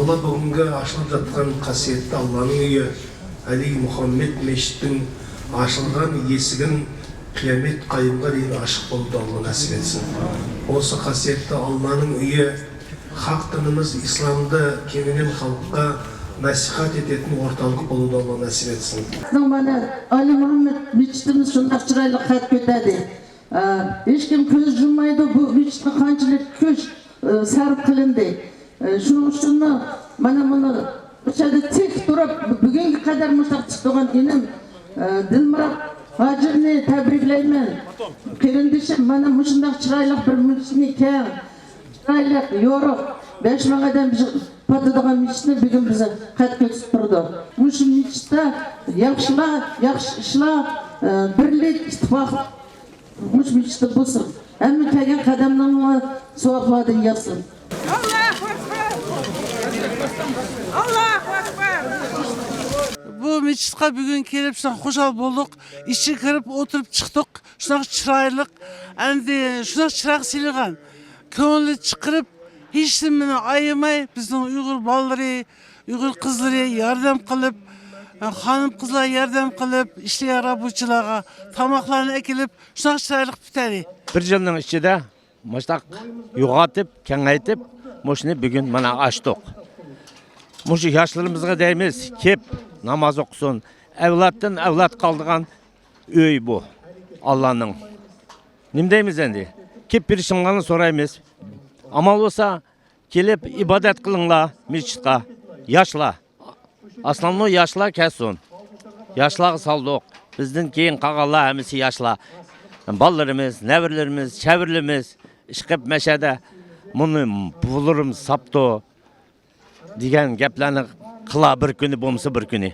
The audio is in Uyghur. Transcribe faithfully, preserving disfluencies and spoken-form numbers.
ئاللا بۈگۈنكى ئاچىلىپ ياتقان قاسىيەتتە ئاللانىڭ ئۆيى ئەلى مۇھەممەد مەسچىتىنىڭ ئاچىلغان يېسىگىن قىيامەت قايىمغا دېگەن ئاشىق بولىدۇ، ئاللا نەسىپ ئەتسۇن. بولسا قاسىيەتتە ئاللانىڭ ئۆيى خەق دىنىمىز ئىسلامدا كېڭىدىن خەلققە نەسىھەت ئېتىدىغان ئورتاقلىق بولىدۇ، ئاللا نەسىپ ئەتسۇن. بىزنىڭ مانا ئالى مۇھەممەد مەسچىتىمىز شۇنداق چىرايلىق قەد كۆتەردى. ئە، ھېچكىم كۆز يۇممايدۇ، بۇ مەسچىتكە قانچىلىك كۈچ، ئە، سەرپ قىلىندى. ئە، شۇنىڭ ئۈچۈنمۇ مانا مۇنۇ بۇ يەردە تىك تۇرۇپ، بۈگۈنگە قەدەر مۇشۇنداق تۇتۇپ تۇرغان ئىنىم، ئە، دىلمۇرات ھاجىمنى تەبرىكلەيمەن. قېرىندىشىم، مانا مۇشۇنداق چىرايلىق بىر مەسچىتنى كەڭ، چىرايلىق، يورۇق، بەش مىڭ ئادەم پاتىدىغان مەسچىتنى بۈگۈن بىزگە قەد كۆتۈرۈپ تۇرىدۇ. مۇشۇ مەسچىتتە ياخشىلار، ياخشى ئىشلار، ئە، بىرلىك، ئىتتىپاق مۇشۇ مەسچىتتە بولسۇن. ھەممە كەلگەن قەدەمنىڭ ساۋابلاردىن يازسۇن. ئاللاھۇ ئەكبەر! ئاللاھۇ ئەكبەر! بۇ مەسچىتقا بۈگۈن كېلىپ شۇنداق خۇشال بولدۇق. ئىچىگە كىرىپ ئولتۇرۇپ چىقتۇق. شۇنداق چىرايلىق، ئەمدى شۇنداق چىراغ سېلىنغان. كۆڭلى چىقىرىپ، ھېچنېمىنى ئايىماي، بىزنىڭ ئۇيغۇر بالىلىرى، ئۇيغۇر قىزلىرى ياردەم قىلىپ، خانىم قىزلار ياردەم قىلىپ، ئىشلىگەن رابوچىلارغا تاماقلارنى ئەكېلىپ، شۇنداق چىرايلىق پۈتەلى. بىر يىلنىڭ ئىچىدە مۇشتاق يوغىتىپ، كېڭەيتىپ، مۇشۇنى بۈگۈن مانا ئاچتۇق. مۇشۇ ياشلىرىمىزغا دەيمىز، كېلىپ ناماز ئوقۇسۇن. ئەۋلادتىن ئەۋلاد قالىدىغان ئۆي بۇ، ئاللانىڭ. نېمە دەيمىز ئەمدى؟ كېلىپ بېرىشىڭلارنى سورايمىز. ئامال بولسا، كېلىپ ئىبادەت قىلىڭلار مەسچىتقا. ياشلار. ئاسلانمۇ ياشلار كەلسۇن. ياشلارغا سالدۇق. بىزدىن كېيىن قالغانلار ھەممىسى ياشلار. بالىلىرىمىز، نەۋرىلىرىمىز، چەۋرىلىرىمىز ئىشقىپ مەشەدە مۇنى بۇلىرىم ساپتۇ دېگەن گەپلەرنى قىلا بىر كۈنى بولمىسا بىر كۈنى.